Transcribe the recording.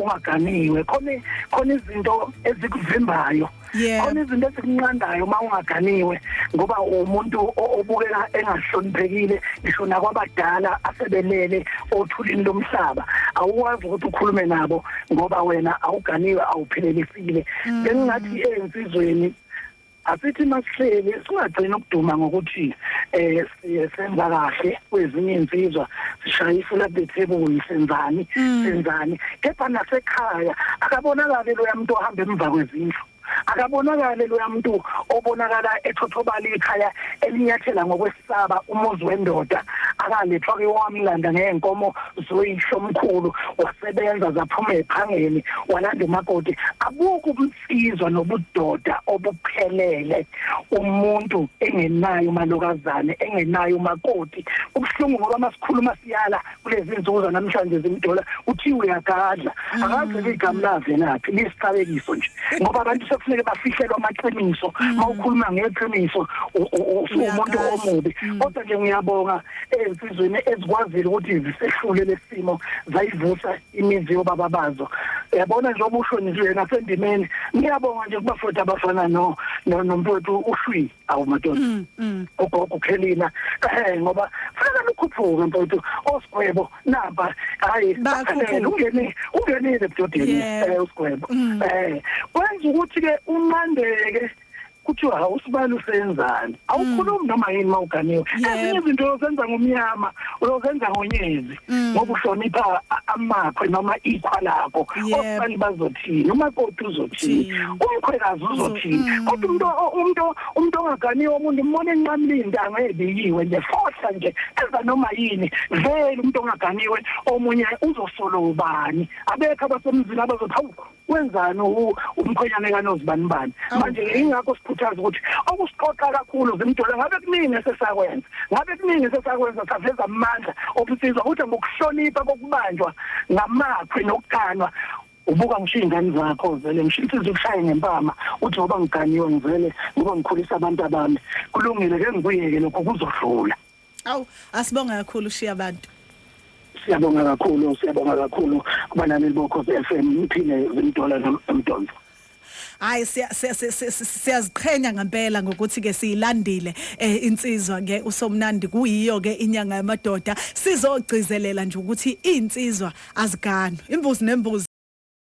ungaganiwe. Khona izinto ezikuvimbayo, khona izinto ezikunqandayo uma ungaganiwe, ngoba umuntu obukeka engahloniphekile ngisho nakwabadala asebelele othulini lomhlaba. Awukwazi ukuthi ukhulume nabo ngoba wena awuganiwe, awuphelelisile. Bengingathi ensizweni, asithi masihleli singagcina ukuduma ngokuthi senza kahle kwezinye insizwa, sishaya ifula the table, senzani, senzani, kepha nasekhaya akabonakali lo muntu ohamba emva kwezindlu, akabonakali lo muntu obonakala ethothobala ikhaya, elinyathela ngokwesaba umuzi wendoda akalethwa ke, wamlanda ngezinkomo zoyihlo omkhulu, wasebenza zaphuma ephangeni, walanda umakoti. Abuku ubunsizwa nobudoda obuphelele umuntu engenayo umalokazane, engenayo umakoti. Ubuhlungu ngoba masikhuluma siyala kulezi insuku zanamhlanje zimdola, uthiwe uyagadla, akaze igama lavelaphi, lisiqalekiso nje, ngoba abantu sekufuneke bafihlelwe amaqiniso. Mawukhuluma ngeqiniso usuwumuntu omubi. Kodwa nje ngiyabonga ezinsizweni ezikwazile ukuthi zisehlule lesimo, zayivusa imizi yobaba bazo. Yabona, njengoba usho nje nasendimeni, ngiyabonga nje kubafowethu abafana no nomfowethu uShwi, awu madoda, ugogo uKhelina, ngoba fanele ukhuphuke mfowethu osigwebo nampa. Hayi, ungene, ungenile ebudodeni usigwebo. Kwenza ukuthi ke unqandeke, kuthiwa awusibali usenzani, awukhulumi noma yini mawuganiwe. Ezinye izinto uyozenza ngomnyama, uyozenza ngonyezi, ngoba uhlonipha amakhwe noma ikhwa lakho. Osibali bazothini, umakoti uzothini, umkhwekazi uzothini? Kodwa umuntu ongaganiwe, umuntu umbona enqamula intanga ebiyiwe nje, fohla nje, enza noma yini. Vele umuntu ongaganiwe omunye uzosolo ubani? Abekho abasemzini abazothi, "Hawu, wenzani umkhwenyane kanozibani bani?" Manje ingakho sikhuthaza ukuthi okusiqoqa kakhulu zimdola, ngabe kuningi esesakwenza, ngabe kuningi esesakwenza, saveza amandla obunsizwa ukuthi ngokuhlonipha kokubanjwa ngamakhwe nokuganwa. Ubuka ngisho iy'ngane zakho, vele ngisho insizwa ukushaye ngempama, uthi ngoba ngiganiwe, ngivele ngoba ngikhulisa abantu abami, kulungile ke, ngikuyeke, lokho kuzodlula. Awu, asibonga kakhulu, ushiya abantu. Siyabonga kakhulu, siyabonga kakhulu kubalaleli boKhozi FM. Niphile zimdola nomdonso. Hayi, siyaziqhenya ngempela ngokuthi ke siyilandile insizwa ke usomnandi, kuyiyo ke inyanga yamadoda. Sizogcizelela nje ukuthi insizwa aziganwe, imbuzi nembuzi.